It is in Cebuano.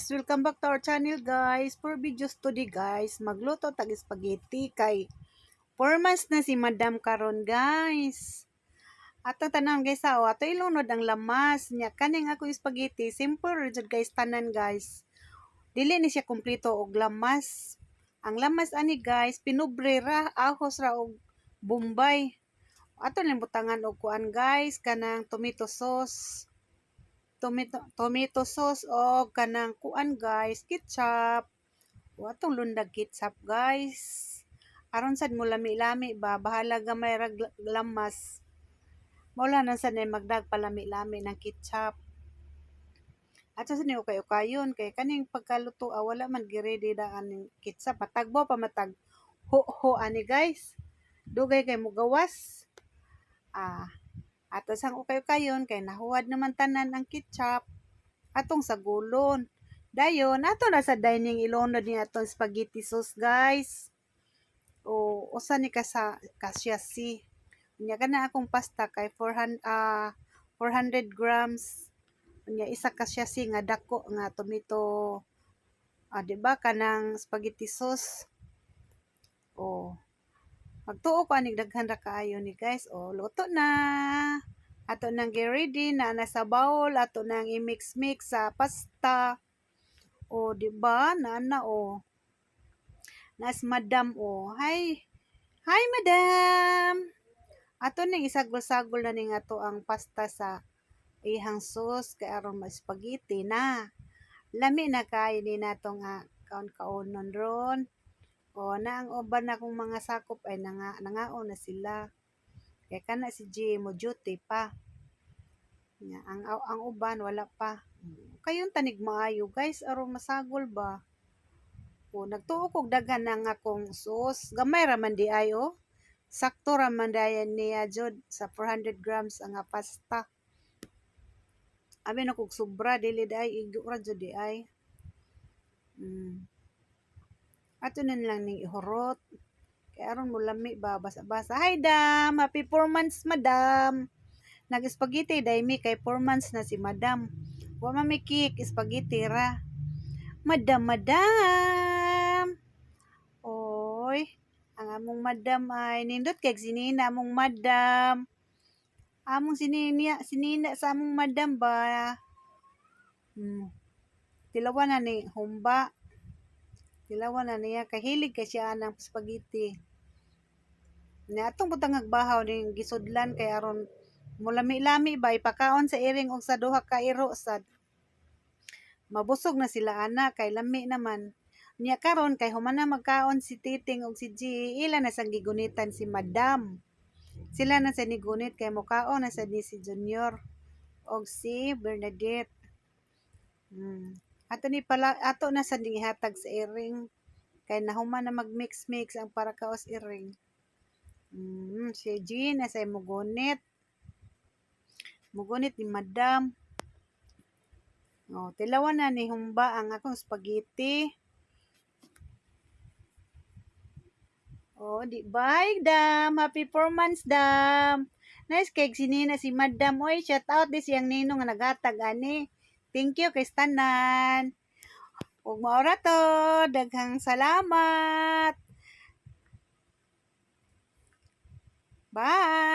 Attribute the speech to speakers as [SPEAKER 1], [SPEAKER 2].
[SPEAKER 1] Guys! Welcome back to our channel, guys. For videos today, guys, magluto tag spaghetti kay 4 months na si Madam karon, guys. Ato tanan, guys, oh, ato ilunod ang lamas niya kaning ako spaghetti, simple ra jud, guys, tanan, guys. Dili ni siya kumpleto og lamas. Ang lamas ani, guys, pinubre ra, ahos ra og bombay. Ato lang butangan og kuan, guys, kanang tomato sauce. Tomato sauce o kanang kuan, guys, ketchup. O atong lundag ketchup, guys. Aron sad mo lami-lami ba, bahala gamay rag lamas. Mao na sad nay magdag palami-lami ng ketchup. Ato sa niyo kayo kayon kay kaning pagkaluto, ah, wala man gi-ready daan ning ketchup. Matagbo pa matag ho ho ani, guys. Dugay kay mugawas. Ah, ato sang ukay kayon kay nahuwad naman tanan ang ketchup. Atong sagulon. Dayon ato na sa dining ilunod ni atong spaghetti sauce, guys. O usa ni ka sa kasya si. Unya kana akong pasta kay 400 400 grams. Unya isa ka siya si nga dako nga tomato, ah, di ba kanang spaghetti sauce. O magtuo ko anig daghan ra kaayo ni, guys. O luto na. Ato nang gi-ready na nasa bowl, ato nang i-mix-mix sa pasta. O di ba? Naa o. Nas madam o. Hi. Hi, madam. Ato ning isagol-sagol na ning ato ang pasta sa ihang sauce kay aron ma-spaghetti na. Lami na kaayo ni nato nga kaon-kaonon ron. O na ang uban akong mga sakop ay nangaon na sila. Kay kana si G mo duty pa. Nga ang uban wala pa. Kayon tanig maayo, guys, aron masagol ba. O nagtuo kog daghan na nga akong sauce. Gamay ra man di ay oh. Sakto ra man dayan niya jud sa 400 grams ang nga pasta. Abi na kog sobra, dili di ay, igo ra jud di ay. Ato na lang ning ihurot. Kay aron mo lami ba, basa-basa. Hi dam, happy 4 months, madam. Nag-spaghetti day mi kay 4 months na si madam. Wa man mi cake, spaghetti ra. Madam, madam. Oy, ang among madam ay nindot kay sinina among madam. Among sinina, sinina sa among madam ba. Tilawan na ni humba. Tilawan na niya kahilig kay siya anang spaghetti. Ni atong butang bahaw ning gisudlan kay aron mulami-lami ba, ipakaon sa iring og sa duha ka iro sad. Mabusog na sila ana kay lami naman. Nya karon kay human na magkaon si Titing og si G, ila na sang gigunitan si Madam. Sila na sa nigunit kay mukaon na sa ni si Junior og si Bernadette. Ato ni pala ato na sa gihatag sa iring kay nahuman na mag-mix-mix ang para kaos iring. Si G na sa mugunit. Mugunit ni Madam. Oh, tilawan na ni humba ang akong spaghetti. Oh, di ba, dam? Happy 4 months, dam. Nice cake si Nina si Madam. Oy, shout out di siyang ninong nga naghatag ani. Thank you kay tanan. Ug mao ra to, daghang salamat. Bye.